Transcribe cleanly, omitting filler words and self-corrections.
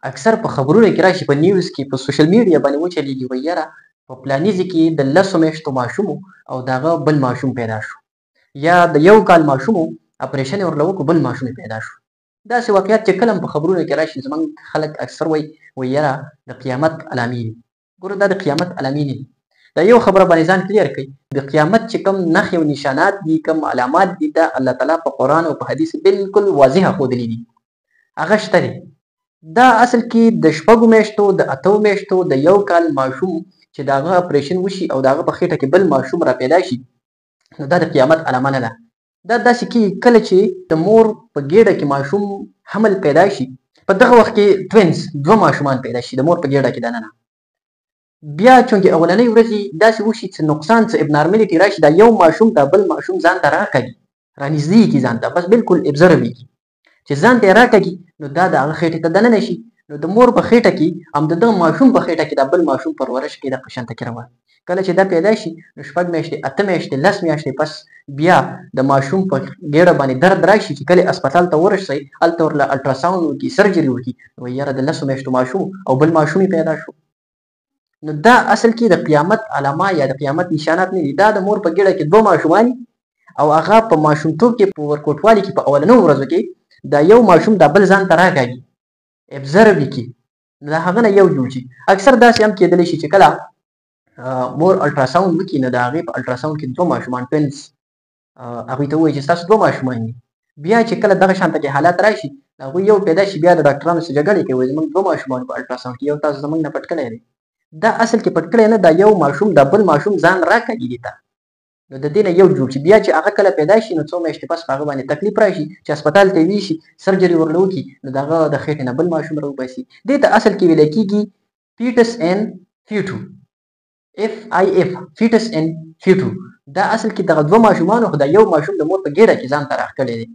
اکثر په خبرونو کې راشي، په نیوز کې، په سوشل میډیا باندې وچلېږي، وایي یاره په پلاني ځای کې د 10 میاشتو ماشوم او د هغه بل ماشوم پیدا شو، یا د 1 کال ماشوم اپریشن یې ورله وکړو، بل ماشوم یې پیدا شو. داسې واقعیت چې کله هم په خبرونو کې راشي، زموږ خلک اکثر وایي، وایي یاره د قیامت علامې دي. ګوره دا د قیامت علامې نه دي. دا یو خبره باندې ځان کلیر کړئ، د قیامت چې کوم نښې او نشانات دي، کوم علامات دي، دا الله تعالی په قرآن او په حدیث بالکل واضح ښودلي دي، هغه شته دی. دا اصل کې د 6 میاشتو، د 8 میاشتو، د 1 کال ماشوم چې د هغه اپریشن وشي او د هغه په خېټه کې بل ماشوم را پیدا شي، نو دا د قیامت علامه نه ده. دا داسې کېږي کله چې د مور په ګېډه کې ماشوم حمل پیدا شي، په دغه وخت کې توینز 2 ماشومان پیدا شي د مور په ګېډه کې دننه. بیا چونکې اولنۍ ورځې داسې وشي چې نقصان څه ابنارملیټي راشي، دا یو ماشوم دا بل ماشوم ځان ته راکاږي، رانږدې کړي ځان ته، بس بالکل ابزرو یې کړي. چې ځان ته یې راکاږي نو دا د هغه خېټې ته دننه شي، نو د مور په خېټه کې هم د دغه ماشوم په خېټه کې دا بل ماشوم پرورش کوي، دغه شان ته کې روان. کله چې دا پیدا شي نو 6 میاشتې، 8 میاشتې، 10 میاشتې پس بیا د ماشوم په ګېډه باندې درد راشي، چې کله هسپتال ته ورسئ هلته ورله الټراساوند وکړي، سرجري وکړي، نو وایي یاره د 10 میاشتو ماشوم او بل ماشوم یې پیدا شو. نو دا اصل کې د قیامت علامه یا د قیامت نشانات نه دي. دا د مور په ګېډه کې 2 ماشومان او هغه په ماشومتوب کې په ورکوټوالي کې په اولنو ورځو کې دا یو ماشوم دا بل ځان ته راکاږي، ابزرو یې کړي، نو د هغه نه یو جوړ شي. اکثر داسې هم کېدلی شي چې کله مور الټراساوند وکړي نو د هغې په الټراساوند کې 2 ماشومان ټوینز، هغوی ته ووایي چې ستاسو 2 ماشومان دي. بیا چې کله دغه شان ته کې حالات راشي، هغوی یو پیدا شي، بیا د ډاکټرانو سره جګړې کوي، وایي زموږ 2 ماشومان په الټراساوند کې، یو تاسو زموږ نه پټ کړی دی. دا اصل کې پټ کړی نه، دا یو ماشوم دا بل ماشوم ځان راکاږي دې ته، نو د دې نه یو جوړ شي. بیا چې هغه کله پیدا شي نو څو میاشتې پس په هغه باندې تکلیف راشي چې هسپتال ته یې ویشي، سرجري ورله وکړي، نو د هغه د خېټې نه بل ماشوم راوباسي. دې ته اصل کې ویل کېږي فیټس ان فیټو، اف آی اف، فیټس ان فیټو. دا اصل کې دغه 2 ماشومانو خو دا یو ماشوم د مور په ګېډه کې ځان ته راښکلی دی.